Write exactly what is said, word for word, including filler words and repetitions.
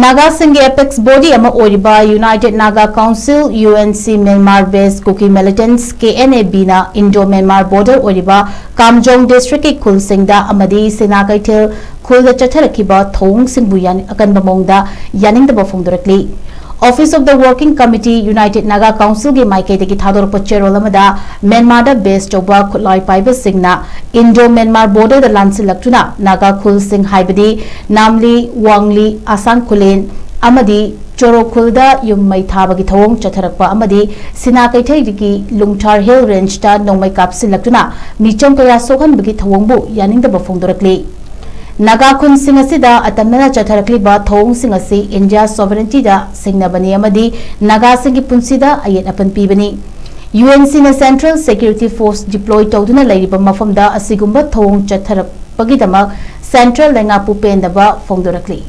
ꯅꯥꯒꯥꯁꯤꯡꯒꯤ apex body ꯑꯃ ꯑꯣꯏꯔꯤꯕ united Naga council, U N C, Myanmar based Kuki militants, K N A ꯕꯤꯅ Indo Myanmar border ꯑꯣꯏꯔꯤꯕ ꯀꯥꯝꯖꯣꯡ ꯗꯤꯁꯇ꯭ꯔꯤꯛꯀꯤ ꯈꯨꯜꯁꯤꯡꯗ ꯑꯃꯗꯤ ꯁꯤꯅꯥ ꯀꯩꯊꯦꯜ ꯈꯨꯜꯗ ꯆꯠꯊꯔꯛꯈꯤꯕ ꯊꯧꯑꯣꯡꯁꯤꯡꯕꯨ ꯌꯥꯅꯤ-, ꯑꯀꯟꯕ ꯃꯑꯣꯡꯗ ꯌꯥꯅꯤꯡꯗꯕ ꯐꯣꯡꯗꯣꯔꯛꯂꯤ꯫ Office of the Working Committee, United Naga ꯀꯥꯎꯟꯁꯤꯜꯒꯤ ꯃꯥꯏꯀꯩꯗꯒꯤ ꯊꯥꯗꯣꯔꯛꯄ ꯆꯦꯔꯣꯜ ꯑꯃꯗ, ꯃ꯭ꯌꯥꯟꯃꯥꯔꯗ ꯕꯦꯁ ꯇꯧꯕ ꯈꯨꯠꯂꯥꯏ ꯄꯥꯏꯕꯁꯤꯡꯅ ꯏꯟꯗꯣ ꯃ꯭ꯌꯥꯟꯃꯥꯔ ꯕꯣꯔꯗꯔꯗ ꯂꯥꯟꯁꯤꯜꯂꯛꯇꯨꯅ ꯅꯥꯒꯥ ꯈꯨꯜꯁꯤꯡ ꯍꯥꯏꯕꯗꯤ ꯅꯥꯝꯂꯤ, ꯋꯥꯡꯂꯤ, ꯑꯁꯥꯡ ꯈꯨꯂꯦꯟ ꯑꯃꯗꯤ ꯆꯣꯔꯣ ꯈꯨꯜꯗ ꯌꯨꯝ ꯃꯩ ꯊꯥꯕꯒꯤ ꯊꯧꯑꯣꯡ ꯆꯠꯊꯔꯛꯄ ꯑꯃꯗꯤ ꯁꯤꯅꯥ ꯀꯩꯊꯦꯜꯒꯤ ꯂꯨꯡꯊꯥꯔ ꯍꯤꯜ ꯔꯦꯟꯖꯇ ꯅꯣꯡꯃꯩ ꯀꯥꯞꯁꯤꯜꯂꯛꯇꯨꯅ ꯃꯤꯆꯝ ꯀꯌꯥ ꯁꯣꯛꯍꯟꯕꯒꯤ ꯊꯧꯑꯣꯡꯕꯨ ꯌꯥꯅꯤꯡꯗꯕ ꯐꯣꯡꯗꯣꯔꯛꯂꯤ꯫ ꯅꯥꯒꯥ ꯈꯨꯟꯁꯤꯡ ꯑꯁꯤꯗ ꯑꯇꯝꯅꯅ ꯆꯠꯊꯔꯛꯂꯤꯕ ꯊꯧꯑꯣꯡꯁꯤꯡ ꯑꯁꯤ ꯏꯟꯗꯤꯌꯥ ꯁꯣꯚꯔꯦꯟꯇꯤꯗ ꯁꯤꯡꯅꯕꯅꯤ ꯑꯃꯗꯤ ꯅꯥꯒꯥꯁꯤꯡꯒꯤ ꯄꯨꯟꯁꯤꯗ ꯑꯌꯦꯠ ꯑꯄꯟ ꯄꯤꯕꯅꯤ꯫ ꯌꯨ ꯑꯦꯟ ꯁꯤꯅ ꯁꯦꯟꯇ꯭ꯔꯦꯜ ꯁꯦꯀ꯭ꯌꯨꯔꯤꯇꯤ ꯐꯣꯔꯁ ꯗꯤꯄ꯭ꯂꯣꯏ ꯇꯧꯗꯨꯅ ꯂꯩꯔꯤꯕ ꯃꯐꯝꯗ ꯑꯁꯤꯒꯨꯝꯕ ꯊꯧꯑꯣꯡ ꯆꯠꯊꯔꯛꯄꯒꯤꯗꯃꯛ ꯁꯦꯟꯇ꯭ꯔꯦꯜ ꯂꯩꯉꯥꯛꯄꯨ ꯄꯦꯟꯗꯕ ꯐꯣꯡꯗꯣꯔꯛꯂꯤ꯫